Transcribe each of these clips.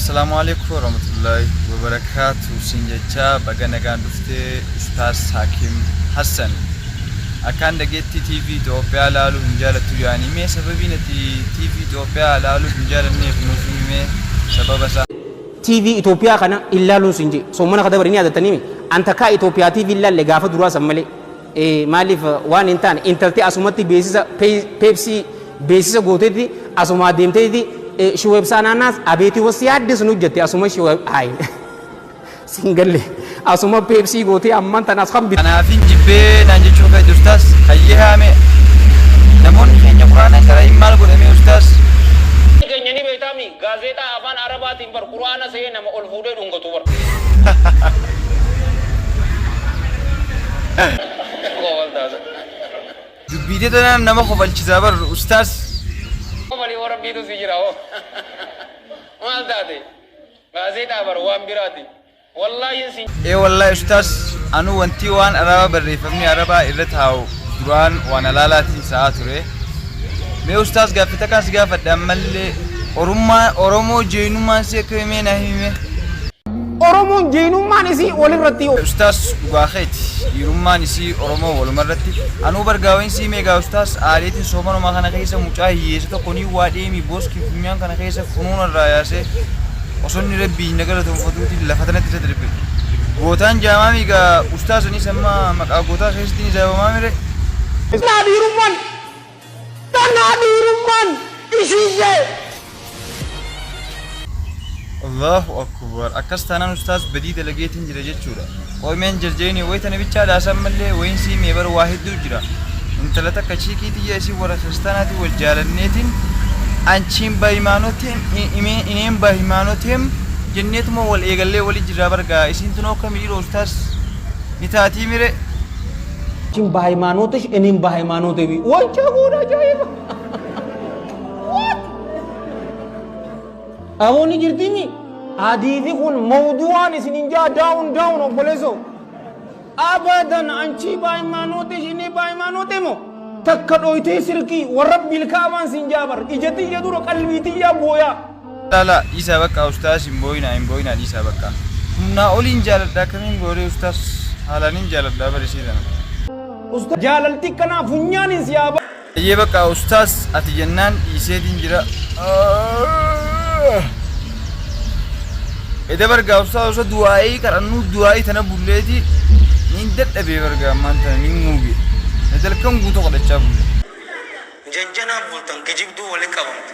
Assalaamu Aleeykum Warahmatullaahi Wabarakaatuh siin jechaa baga nagaan dhufte Ustaaz Hakim Hassan. Akkaan dhageetti TV Itoophiyaa laaluu hin jaalattu jaanii mee sababiin ati TV Itoophiyaa laaluu hin jaalanneef nuuf himi mee sababa isaa. TV Itoophiyaa kana hin laaluun siin jee soommana ka dabre ni yaadattaniimi an takkaa Itoophiyaa TV hin laalle gaafa duraa san malee Maaliif waan hin taane intalti asumatti beeksisa peepsii beeksisa gooteeti asumaa deemteeti shuweebsa anaanaas abeetii wasi yaaddis nu jette asuma shuweeb ayi siin galle asuma peepsii gootee ammaan tan as kan bitu. Kanaafin jibbee naan jechuu feeti ustaaz hayyee haamee namoonni keenya quraana hin qara'in maal godhamee ustaaz. Keenya ni beektaami gaazeexaa afaan arabaatiin bar qur'aana se'ee nama ol fuudhee dhungatu bar. Dubbii tee tanaan nama kofalchisaa bar ustaaz. Kofali hoo rabbiitu si jira hoo maal taate gaazeexaa bar waan biraati wallaahi sin. Ee wallahi ustaaz anuu wantii waan arabaa barreeffamni arabaa irra taa'u duraan waan halaalaatiin sa'aa ture. Mee ustaaz gaaffii takkaan si gaafadha ammallee orummaa oromoo jeeynummaan si akkami mee naa himi mee. Oromoon jeeynummaan isii walirratti. Ustaaz dhugaa keeti dhiirummaan isii oromoo walumarratti anuu bar gaawin sii meegaa ustaaz aareetiin soomanuma kana keessa mucaa hiyyeessa tokko niin waa dheemi boskii funyaan kana keessa funuuna irraa yaasee osoo inni rabbii na galatoomfatuutiin lafa tanatti isa darbe gootaan jaamaami egaa ustaaz anis amma maqaa gootaa keessatti ni jaabamaa mire. Tanaa dhiirummaan Tanaa dhiirummaan ishiishee. Allahu Akbar akkas taanaan ustaaz badii dalageetiin jira jechuudha. Qoy mee hin jarjarinii way tana bichaadha haasaan mallee wayin sii mee bar waa hedduu jira. Intala takka chiikii tiyya isiin warra kiristaanaatiin wal jaalanneetiin anchiin bahimaanoteem ineen bahimaanoteem jenneetuma wal eegallee wali jirraa bar gaa isiin tunoo akkami dhiiroo ustaaz ni taatii mire. Anchiin bahimaanotesh ineen bahimaanoteemi. Wacha guud ajaa'iba. What? Aboo ni jirtimi. Hadiisi kun mawdu'aan isin hin jaa down down obboleessoo. Abadan anchii baay'imaanootish inni baay'imaanootee moo takka dhooytee sirkii warra bilkaabaan sin jaa bar ija tiyya dura qalbii tiyyaa booyaa. Laa dhiisaa bakka ustaas hin booyinaa hin booyinaa dhiisaa bakka. Humnaa oliin jaaladha akkamiin gooree ustaas haalaan hin jaaladha bar isii tana. Ustaz jaalalti akkanaa funyaaniin si haa Hayyee bakka ustaaz ati jennaan dhiiseetiin jira. Eda bargaa ustaaz osoo du'aa'ii kadhannuu du'aa'ii tana bulleeti niin dadhabee bargaa ammaan tana niin muuge. Eda halkan guutuu kadhachaa bulle. Janjanaa bultan kijibduu wali qabamte.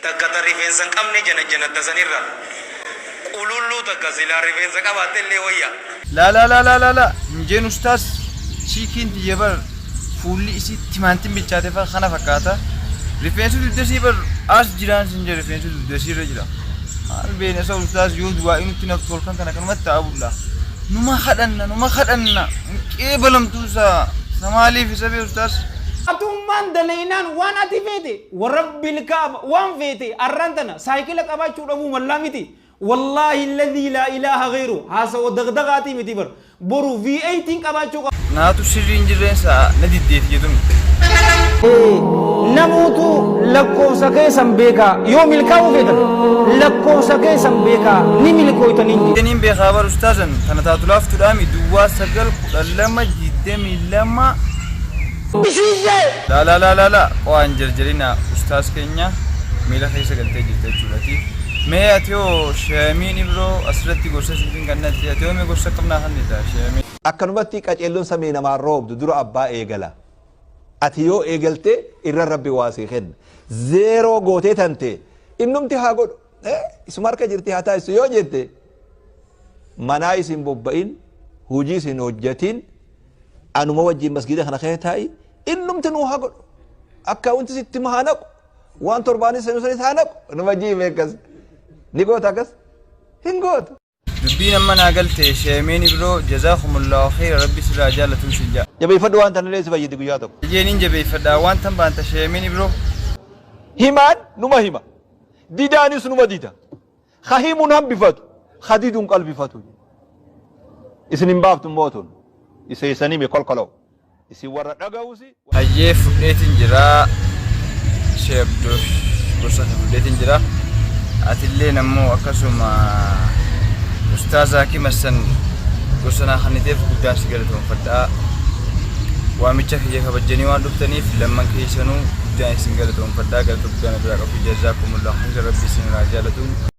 Takka ta rifeensa hin qabne janajjanatta sanirra qululluu takka silaa rifeensa qabaattellee wayya. Laa laa laa laa laa laa hin jeen ustaaz chiikiin tiyya bar fuulli isii timaantin bilchaate fa kana fakkaata rifeensi dugda isii bar as jiraan sin jee rifeensi dugda isii irra jira maal beena isa ustaaz yoo du'aa'ii nutti naqxu halkan kana kanumatti ta'a bulla numa kadhanna numa kadhanna hin qeebalamtuu isaa sa maaliif isa bee ustaaz. Atummaan daleeynaan waan ati feete Wa rabbil ka'aba waan feete arraan tana saayikila qabaachuu dhabuu mallaa miti wallaahi alladhii laa ilaaha ghayru haasawa dagdagaatii miti bar boru V8 qabaachuu Naatu sirrii hin jirreen sa'a na diddeeti jedhun. Namuutu lakkoofsa keessan beekaa yoo milkaa'uu feetan lakkoofsa keessan beekaa ni milkooytaniin jedhe. Niin beekaa bar ustaazan tana taatu laaftudhaami duwwaa 9 12 22 Laa laa laa laa laa qo'aa hin jarjarinaa ustaaz keenya miila keessa galtee jirta jechuudhati. Mee ati hoo Sheemiin Ibroo asirratti gorsa siifin kannatti ati hoo mee gorsa akkam naa kannita Sheemiin. Akkanumatti qaceellon samii namaan roobdu dura abbaa eegala. Ati yoo eegalte irra rabbi waa sii kenna. Zeeroo gootee tante innumti haa godhu isuma harka jirti haa taasisu yoo jette manaa isin bobba'in hujii isin hojjatin anuma wajjin masgiida kana keessa taa'i innumti nuu haa godhu akka wanti sitti haa naqu waan torbaanis seenu sanis haa naqu numa jiime akkas ni goota akkas hin gootu. Dubbiin amma naa galte sheemeen ibroo jazaakumullaahu kheyra rabbi sirraa jaalatuun sin ja'a. Jabeeffadhu waan tanallee si fayyaddi guyyaa tokko. Eyyee nin jabeeffadha waan tan baanta sheemeen ibroo. Himaan numa hima. Didaanis numa dida. Ka himu hin hambifatu, ka didu hin qalbifatu jedhe. Isin hin baaftu immoo tun. Isa isan hime kolkoloo. Isin warra dhaga'usi. Hayyee fudheetiin jira Shee Abdoosh gorsa kee fudheetiin jira. Atilleen ammoo akkasuma Ustaaza Hakim Hassan gorsa naa kenniteef guddaan si galatoomfadha. Waamicha kiyya kabajjanii waan dhuftaniif lamman keessanuu guddaan isin galatoomfadha. Galata guddaa na biraa qabdu. Jazaakumullahu khayran, Rabbi isin irraa jaalatu.